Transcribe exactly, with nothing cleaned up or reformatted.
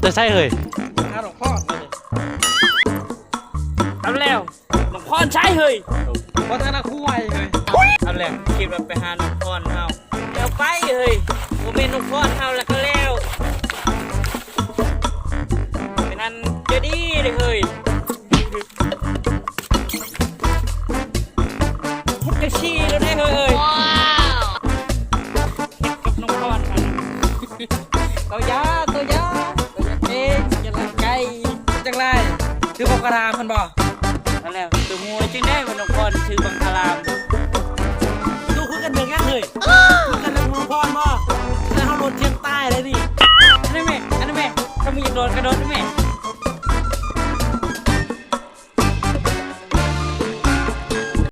แต่ใช่เฮ้ย หาหลวงพ่อเลย เอาแล้ว หลวงพ่อใช่เฮ้ย วัฒนครูไวเฮ้ย เอาแล้ว คิดว่าไปหาหลวงพ่อเฮา แล้วไปเฮ้ย บ่แม่นหลวงพ่อเฮาแล้วก็แล้ว เป็นนั้นจะดีเลยเฮ้ย พุทธชีแล้วได้เฮ้ย กับน้องพรกัน ตัวยา ตัวยา ตัวยาเอง จะละไก จังไร คือบอกกระลาพันบ่ นั่นแหละ ตัวมวยจึงได้เป็นน้องพรคือบังคลาม ดูคือกันเมืองยังเฮ้ย คือกันเมืองพรบ่ แล้วเขาโดนเชียงใต้เลยนี่ อันนี้แม่ อันนี้แม่ ถ้ามึงอยากโดนกระโดดนี่แม่